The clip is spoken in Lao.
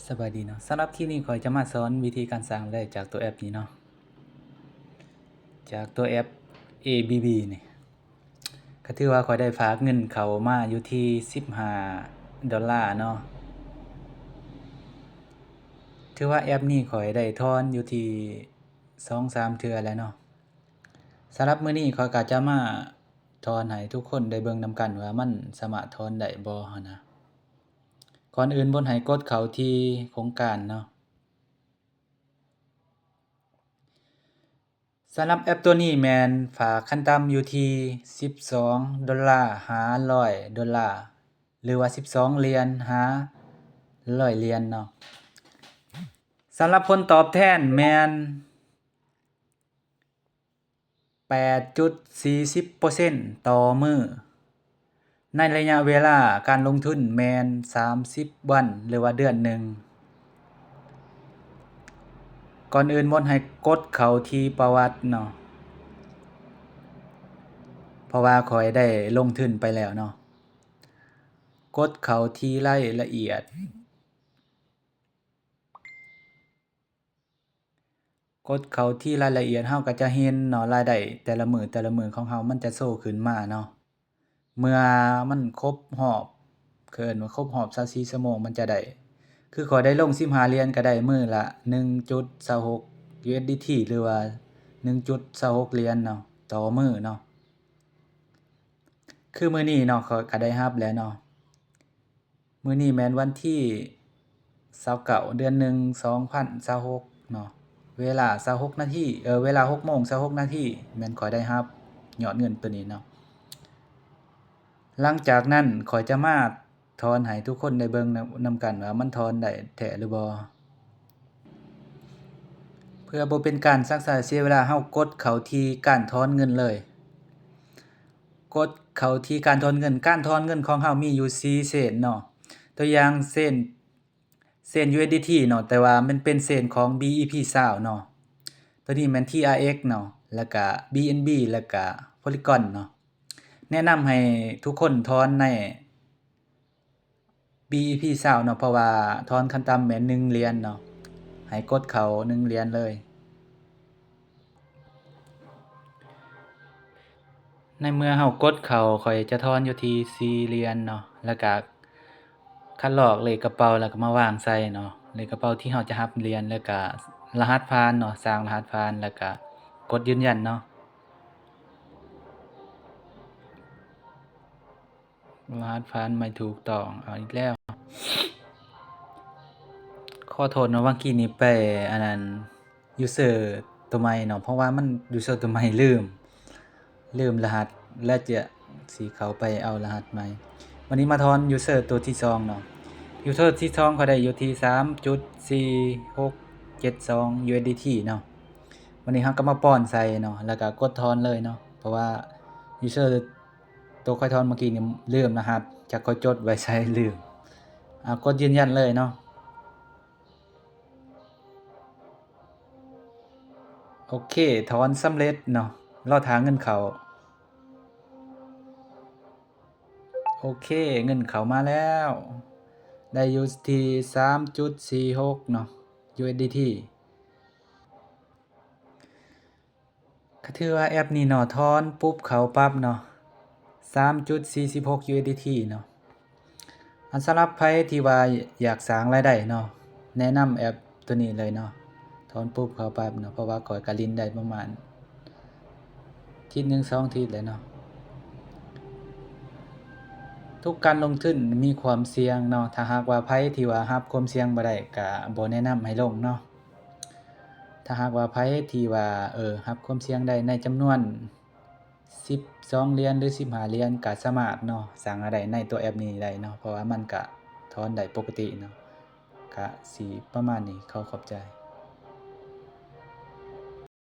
ສະບາຍດີເນາະ, ສຳລັບຄລິບນີ້ຂ້ອຍຈະມາສອນວິທີການສ້າງລາຍໄດ້ຈາກຕົວແອັບນີ້ເນາະ, ຈາກຕົວແອັບ ເອ ບີ ບີ ນີ້. ກໍຖືວ່າຂ້ອຍໄດ້ຝາກເງິນເຂົ້າມາຢູ່ທີ່ສິບຫ້າໂດລາເນາະ. ຖືວ່າແອັບນີ້ຂ້ອຍໄດ້ຖອນຢູ່ທີ່ສອງສາມເທື່ອແລ້ວເນາະ. ສຳລັບມື້ນີ້ຂ້ອຍກໍຈະມາຖອນໃຫ້ທຸກຄົນໄດ້ເບິ່ງນຳກັນວ່າມັນສາມາດຖອນໄດ້ບໍ່ຫັ້ນນະ. ກ່ອນອື່ນບົດໃຫ້ກົດເຂົ້າທີ່ໂຄງການເນາະ. ສຳລັບແອັບຕົວນີ້ແມ່ນຝາກຂັ້ນຕ່ຳຢູ່ທີ່ສິບສອງໂດລາຫາຮ້ອຍໂດລາ ຫຼືວ່າສິບສອງຫຼຽນຫາຮ້ອຍຫຼຽນເນາະ. ສຳລັບຜົນຕອບແທນແມ່ນ ແປດຈຸດສີ່ສິບເປີເຊັນຕໍ່ມື້ ໃນໄລຍະເວລາການລົງທຶນແມ່ນສາມສິບວັນ ຫຼືວ່າເດືອນໜຶ່ງ. ກ່ອນອື່ນໝົດໃຫ້ກົດເຂົ້າທີ່ປະຫວັດເນາະ, ເພາະວ່າຂ້ອຍໄດ້ລົງທຶນໄປແລ້ວເນາະ. ກົດເຂົ້າທີ່ລາຍລະອຽດ. ກົດເຂົ້າທີ່ລາຍລະອຽດ ເຮົາກໍຈະເຫັນເນາະ ລາຍໄດ້ແຕ່ລະມື້ ແຕ່ລະມື້ຂອງເຮົາມັນຈະໂຊຂຶ້ນມາເນາະ. ເມື່ອມັນຄົບຮອບ ເອີ້ນວ່າຄົບຮອບຊາວສີ່ຊົ່ວໂມງ ມັນຈະໄດ້ ຄືຂ້ອຍໄດ້ລົງສິບຫ້າຫຼຽນ ກໍໄດ້ມື້ລະໜຶ່ງຈຸດຊາວຫົກ ຢູເອັສດີທີ ຫຼືວ່າໜຶ່ງຈຸດຊາວຫົກຫຼຽນເນາະ ຕໍ່ມື້ເນາະ. ຄືມື້ນີ້ເນາະ ຂ້ອຍກໍໄດ້ຮັບແລ້ວເນາະ. ມື້ນີ້ແມ່ນວັນທີຊາວເກົ້າ ເດືອນໜຶ່ງ ສອງພັນຊາວຫົກເນາະ, ເວລາຊາວຫົກນາທີ ເອີ ເວລາຫົກໂມງຊາວຫົກນາທີ ແມ່ນຂ້ອຍໄດ້ຮັບຍອດເງິນໂຕນີ້ເນາະ. ຫຼັງຈາກນັ້ນຂ້ອຍຈະມາຖອນໃຫ້ທຸກຄົນໄດ້ເບິ່ງນຳ ນຳກັນວ່າມັນຖອນໄດ້ແທ້ຫຼືບໍ່. ເພື່ອບໍ່ເປັນການຊັກຊ້າເສຍເວລາ ເຮົາກົດເຂົ້າທີ່ການຖອນເງິນເລີຍ. ກົດເຂົ້າທີ່ການຖອນເງິນ. ການຖອນເງິນຂອງເຮົາມີຢູ່ສີ່ເຊນເນາະ. ຕົວຢ່າງເຊນ ເຊນ ຢູເອັສດີທີ ເນາະ, ແຕ່ວ່າມັນເປັນເຊນຂອງ ບີອີພີ ຊາວເນາະ. ຕົວນີ້ແມ່ນ ທີອາເອັກ ເນາະ, ແລ້ວກະ ບີເອັນບີ ແລ້ວກະ ໂພລີກອນ ເນາະ. ແນະນຳໃຫ້ທຸກຄົນຖອນໃນ ບີອີພີ ຊາວເນາະ, ເພາະວ່າຖອນຂັ້ນຕ່ຳແມ່ນໜຶ່ງຫຼຽນເນາະ, ໃຫ້ກົດເຂົ້າໜຶ່ງຫຼຽນເລີຍ. ໃນເມື່ອເຮົາກົດເຂົ້າ ຂ້ອຍຈະຖອນຢູ່ທີ່ສີ່ຫຼຽນເນາະ, ແລ້ວກະຄັດລອກເລກກະເປົາ ແລ້ວກະມາວາງໃສ່ເນາະ, ເລກກະເປົາທີ່ເຮົາຈະຮັບຫຼຽນ ແລ້ວກະລະຫັດຜ່ານເນາະ, ສ້າງລະຫັດຜ່ານ ແລ້ວກະກົດຢືນຢັນເນາະ. ລະຫັດຜ່ານໄມ່ຖືກຕ້ອງ. ເອົາອີກແລ້ວ. ຂໍໂທດເນາະ, ຫວ່າງກີ້ນີ້ໄປ ອັນນັ້ນ ຢູເຊີໂຕໃໝ່ເນາະ, ເພາະວ່າມັນ ຢູເຊີໂຕໃໝ່ລືມ ລືມລະຫັດ ແລ້ວຈະຊິເຂົ້າໄປເອົາລະຫັດໃໝ່. ວັນນີ້ມາຖອນຢູເຊີໂຕທີສອງເນາະ. ຢູເຊີທີສອງຂ້ອຍໄດ້ຢູ່ທີ່ສາມຈຸດສີ່ຫົກເຈັດສອງ ຢູເອັສດີທີ ເນາະ. ວັນນີ້ເຮົາກໍມາປ້ອນໃສ່ເນາະ, ແລ້ວກໍກົດຖອນເລີຍເນາະ, ເພາະວ່າຢູເຊີ ໂຕຂ້ອຍຖອນເມື່ອກີ້ນີ້ລືມລະຫັດ, ຈັກຂ້ອຍຈົດໄວ້ໃສລືມ. ເອົາ ກົດຢືນຢັນເລີຍເນາະ. ໂອເຄ, ຖອນສຳເລັດເນາະ, ລໍຖ້າເງິນເຂົ້າ. ໂອເຄ, ເງິນເຂົ້າມາແລ້ວ, ໄດ້ຢູ່ທີ່ສາມຈຸດສີ່ຫົກເນາະ ຢູເອັສດີທີ. ກໍຖືວ່າແອັບນີ້ເນາະ ຖອນປຸບເຂົ້າປັບເນາະ, ສາມຈຸດສີ່ສິບຫົກ ຢູເອັສດີທີ ເນາະ. ອັນສຳລັບໃຜທີ່ວ່າຢາກສ້າງລາຍໄດ້ເນາະ, ແນະນຳແອັບໂຕນີ້ເລີຍເນາະ, ຖອນປຸບເຂົ້າປັບເນາະ, ເພາະວ່າຂ້ອຍກະຫຼິ້ນໄດ້ປະມານທິດໜຶ່ງສອງທິດແລ້ວເນາະ. ທຸກການລົງທຶນມີຄວາມສ່ຽງເນາະ, ຖ້າຫາກວ່າໃຜທີ່ວ່າຮັບຄວາມສ່ຽງບໍ່ໄດ້ ກະບໍ່ແນະນຳໃຫ້ລົງເນາະ. ຖ້າຫາກວ່າໃຜທີ່ວ່າ ເອີ ຮັບຄວາມສ່ຽງໄດ້ໃນຈຳນວນສິບສອງຫຼຽນ ຫຼື ສິບຫ້າຫຼຽນ ກະສາມາດເນາະ ສ້າງລາຍໄດ້ໃນຕົວແອັບນີ້ໄດ້ເນາະ, ເພາະວ່າມັນກະຖອນໄດ້ປົກກະຕິເນາະ, ກະຊິປະມານນີ້. ຂໍຂອບໃຈ.